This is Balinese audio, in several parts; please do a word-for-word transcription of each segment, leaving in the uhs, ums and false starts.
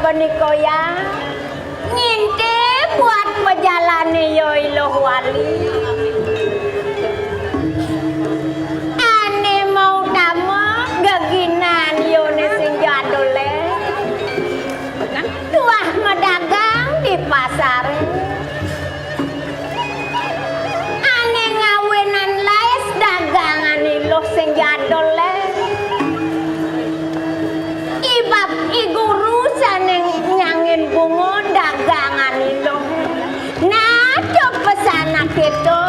Nikoya ngintip buat pejalané ya Iluh Wali. Ané mautama geginan ya né sing jadulé. Tuah madagang di pasaré. Ané ngawinan lais dagangan Iluh sing jadulé. I bab i guru sané nyangin bunga dagangan Iluh. Nah, cop pesanak kéto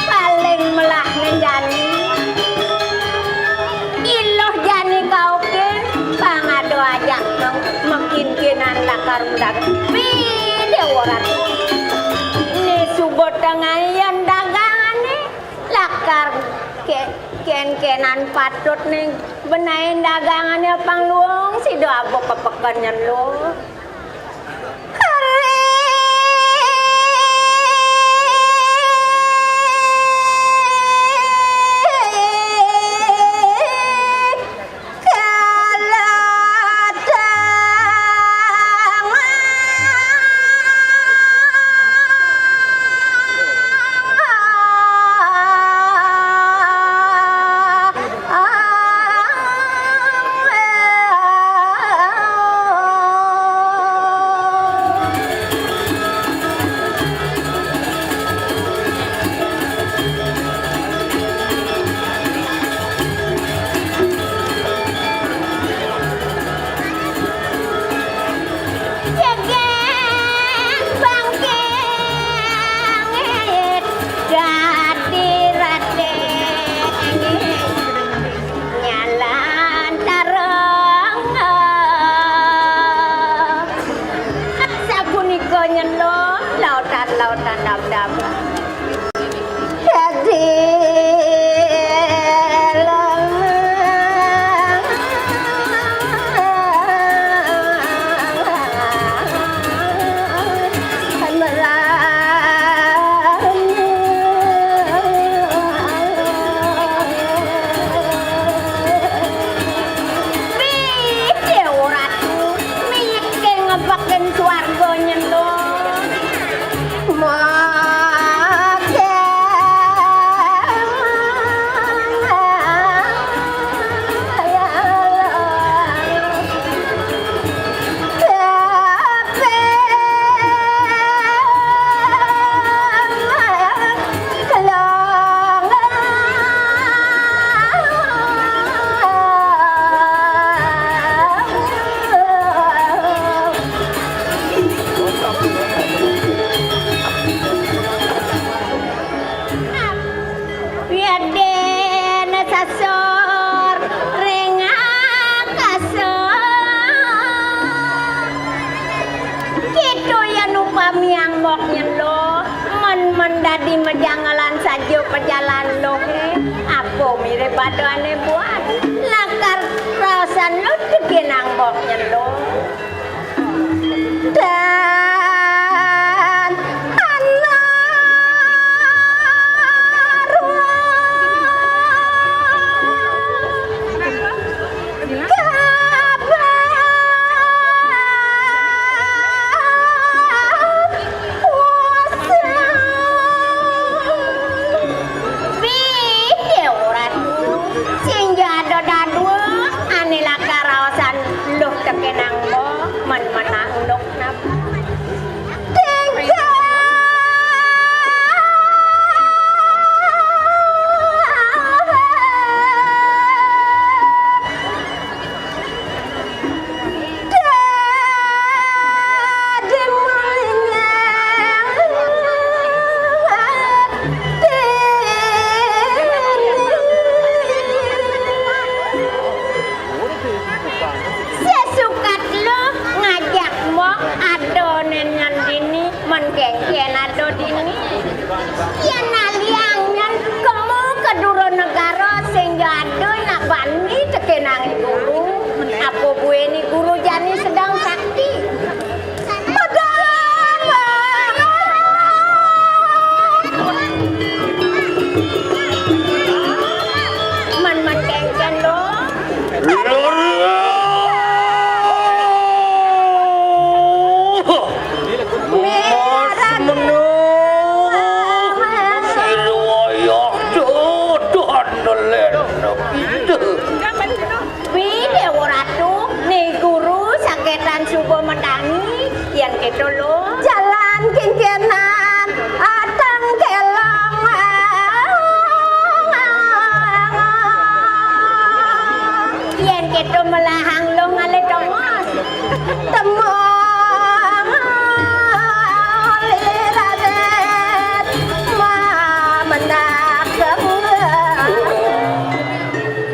paling melah né jani. Iluh jani kaukin pang ada ajak meng-, mengkinkinan lakar mendagang. Bidé orang. Né suba tengayan dagangané lakar ké-, kénkénan patut né benahin dagangané pang luung sida aba ka peken nyeluk. Jegég bangkeng dadi raden nyalan tarong. Sapunika nyeluk lautan-lautan dab-dab. Dadi lemah merana. Bih, Déwa Ratu, mihit ké ngebekin swarga nyeluk. Yadéna sasor ring akasa. Kéto yan upamiang mbok nyeluk, mén-mén dadi majangelan saja pajalan luhé, apa mirib ada ané buat. Lakar raosan luh tekénang mbok nyeluk. Dan anak Bih, Déwa Ratu, sing ja ada dadua ané lakar raosan luh tekénang mbok, mén-mén unduk napa. Sesukat luh ngajak mbok ada nén nyén dini, mén kénkén ada dini. Yén aliang nyén kemu ka dura negara sing ja ada nak bani tekénang guru. Apa buin guru jani sedeng sakti? Mén-mén kénkén luh. Yén kéto melahang luh ngalih tongos. Temong liradet mamendak.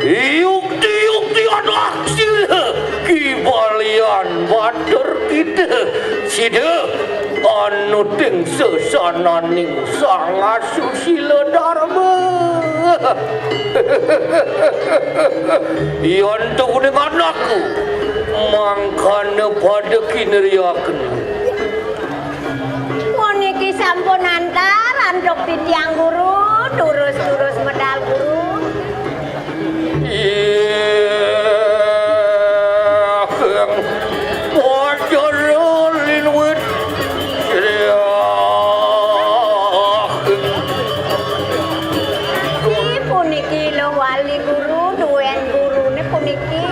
Yukti-yukti anak sila Ki Balian Batur kita. Sida anuting sesananing Sang Asusila Darma. Yan tuning anakku, mangkana pada kinriyaken. Puniki sampun antar antuk titiang guru, turus-turus medal guru. Iya, Kang. Wajara linuwit. Iya. Ih, puniki lo wali guru, duén gurune puniki.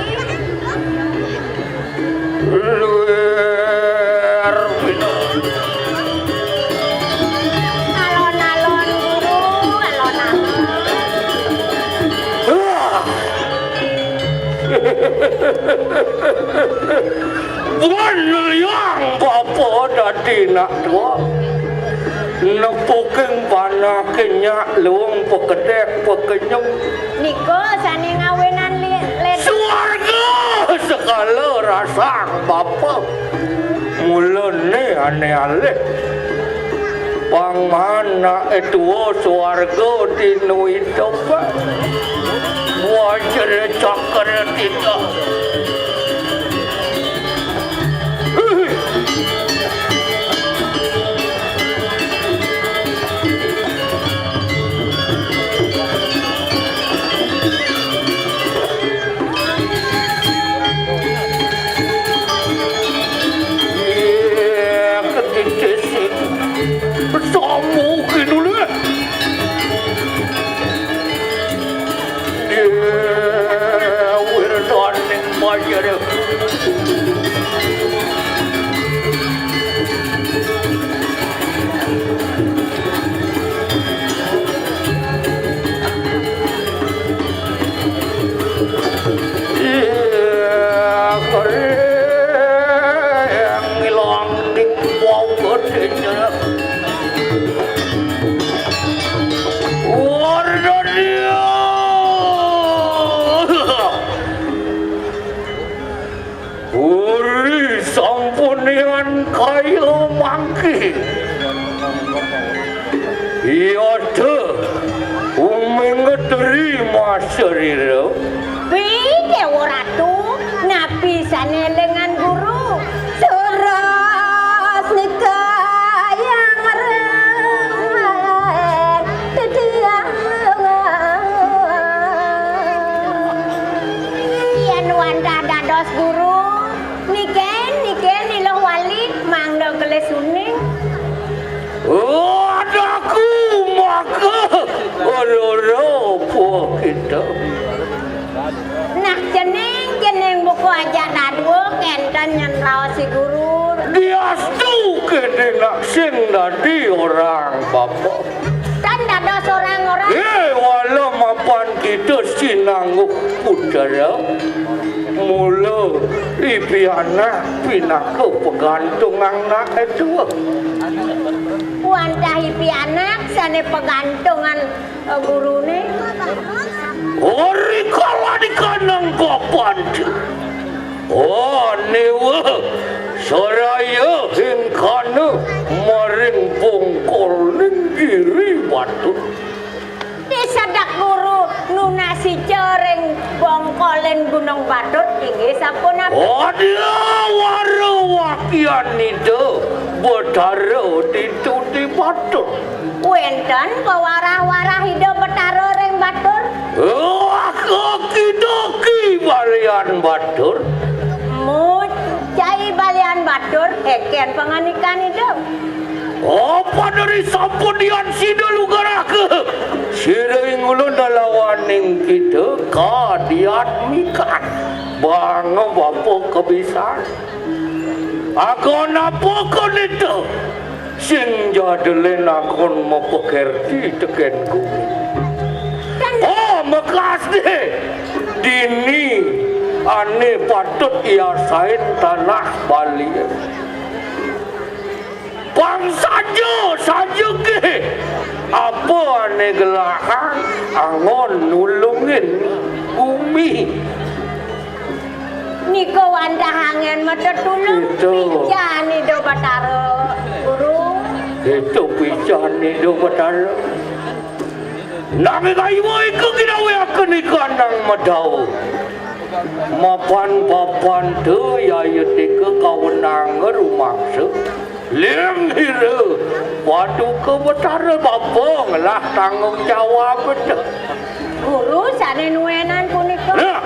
Luar biasa. Alon-alon guru, alon-alon. Wah. Buan liang bapa dadi nak tua. Nepuking panah kenyak luung pekedek pekenyem. Nika sané ngawinan li-, led- Suarga sekala rasang bapa. Mulané ané alih. Pangmana tua suarga dinu idup. Wajra cakra tita. Iya, ketitis. Samu kinulih. Iya, wirdaning bayar. Iya, kering ilang ning wau gedenya. Warna dia. Uri sampunian kaya mangki. Yata uming terima sarira. Pi, Dewa Ratu, napi sané élingang guru? Suras nika yang reng titiang. Yén wantah dados guru, niken, niken Iluh Wali, mangda kelih suning. Adaku maka ora-ora apa kita. Nah, cening, cening buka ajak dadua, kénten nyén raos si guru. Diastu kéné nak sing dadi orang bapa. Tan dados orang-orang. Eh, wala mapan kita sinangguh putra. Mula ibi anak pinaka pegantungan nak itu. Wantah ibi anak sané pegantungan, eh, gurune. Ori kala dikanang papan. Oh, niwa saraya hingkana maring bongkol ning giri batu. Disedek guru nunas ica ring bongkoling Gunung Batur, inggih sapunapi? Adya wara wakian Ida Betara ditu di Batur. Wénten pawarah-warah Ida Betara ring Batur? Wah, Ki Balian Batur. Mucai Balian Batur, ékén pangandikan Ida? Apa dari sampun dian sida lugarake? Sira ing ulun lawaning kita kadiat mikat. Banga bapa kebisan. Agon apa konita? Sing jadelen agon mapakerti teken gumi. Oh, mekas deh. Dini Ané patut iasain tanah Bali. Pang saja, saja ké. Apa ané gelahang anggon nulungin bumi. Nika wantah anggén matetulung. Itu. Pican Ida Batara, Guru. Itu pican Ida Batara. Nanging kayuh ika ginawiaken ika nang madauh. Mapan-papan té yaya tika kawenang rumaksa. Ling hira, paduka Batara bapa ngelah tanggung jawab té. Guru sané nuénan punika. Nah,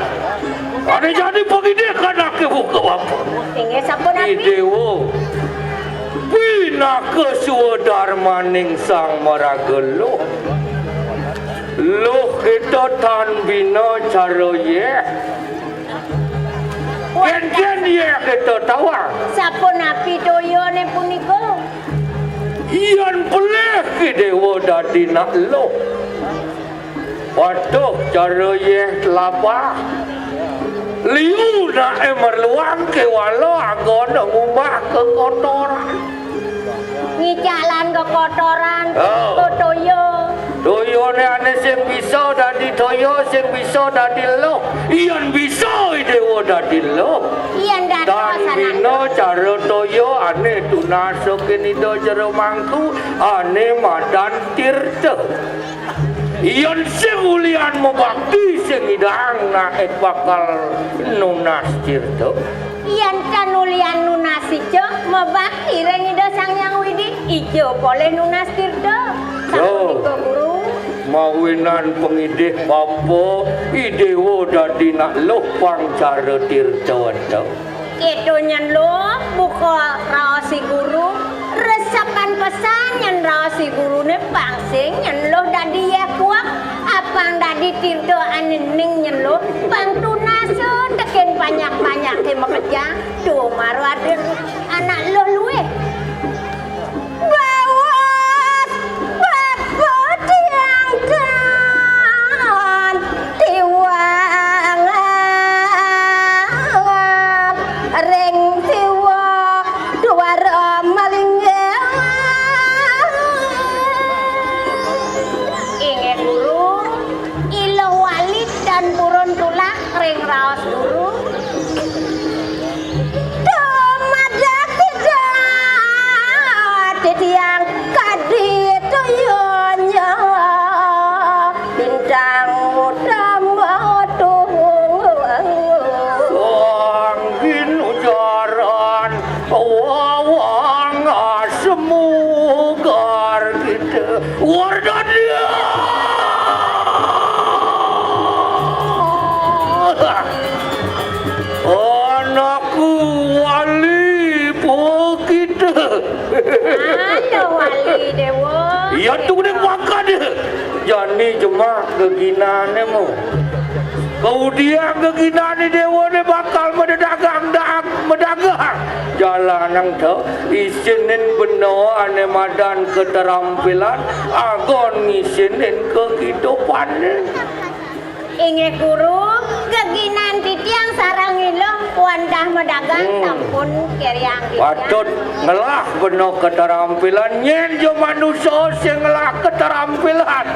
ané jani pangidih anaké buka bapa. Inggih sapunapi? I Déwa. Pinaka swadarmaning Sang Maraga Luh. Luh kita tan bina cara yéh. Kénkén yéh kita tawang. Sapunapi toyané punika? Yén pelih ké déwa dadi nak luh. Waduh, cara yéh telabah. Liu naké merluang kéwala anggona ngumbah kekotoran. Ngicalan kekotoran, oh. Toya. Toyané ané sing bisa dadi toya, sing bisa dadi luh. Yén bisa I Déwa dadi luh. Yén dadi tan pasanan bina cara toya ané tunas saking Ida Jero Mangku, ané madan tirta. Yén sing ulian mabakti sing idang naé bakal nunas tirta. Yén tan ulian nunas ica mabakti ring Ida Sang Hyang Widi, ica polih nunas tirta. Yo. Sapunika, Guru. Mawinan pangidih bapa, I Déwa dadi nak luh pang cara tirta ento. Kéto nyén luh, buka raos I Guru, resepan pesan nyén raos I Guruné pang sing nyén luh dadi yéh kuak, apang dadi tirta ané ning nyén luh, pang tunasa tekén panjak-panjaké makejang, duh mara ada anak luh luih. Baos bapa tiang tan tiwang ring siwa duara malinggih. Inggih Guru, I Luh Wali tan purun tulak ring raos Guru. Dumadak sida titiang kadi toya nyah bintang utama tuhu. Angin ujaran wawang asemu gar kita. Wardania. Anakku Wali Pukita. Ayo Wali Déwa. Iya tu ning wakad. Jani jemak geginané mu. Kaudian geginané déwané bakal madagang dag-, madagang. Jalanang to isinin bena ané madan keterampilan, agon ngisinin kehidupané. Inggih Guru, geginan titiang sareng I Luh wantah madagang. Hmm. Sampun kériang titiang. Patut ngelah bena keterampilan, nyén ja manusa sing ngelah keterampilan.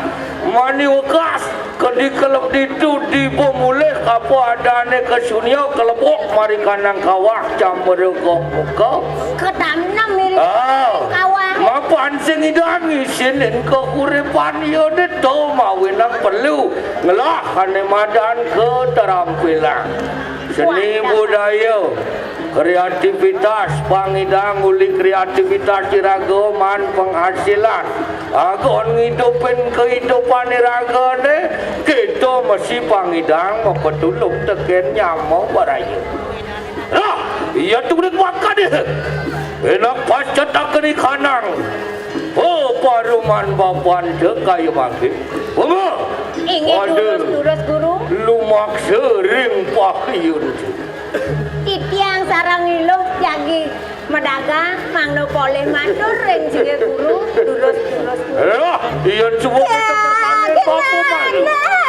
Mani wekas kadi kelep ditu diba mulih apa adané kasunia kelebok mari kanang kawah camur goh muka. Ketamnem mirip. Ah, kawah. Mapan sing idang ngisinin kauripan ya dito mawinan perlu ngelah ané madan keterampilan. Seni budaya, kreativitas, pangidang uli kreativitas iraga man penghasilan. Agon ngidupin kehidupan iragané, kita mesti pangidang mapatulung tekén nyama baraya. Lah, iya tulik wakadé. Enak pas cetakan ikanang. Oh, paruman bapan cekaya mangke. Uma. Inggih, ada. Durus, durus, Guru. Lumaksa ring pahyun. Titiang sareng I Luh jagi madagang, mangda polih matur ring Jero Guru, durus, durus, Guru. Lah, iya suwung. Ya, kita bertanya apa, gimana? Malu?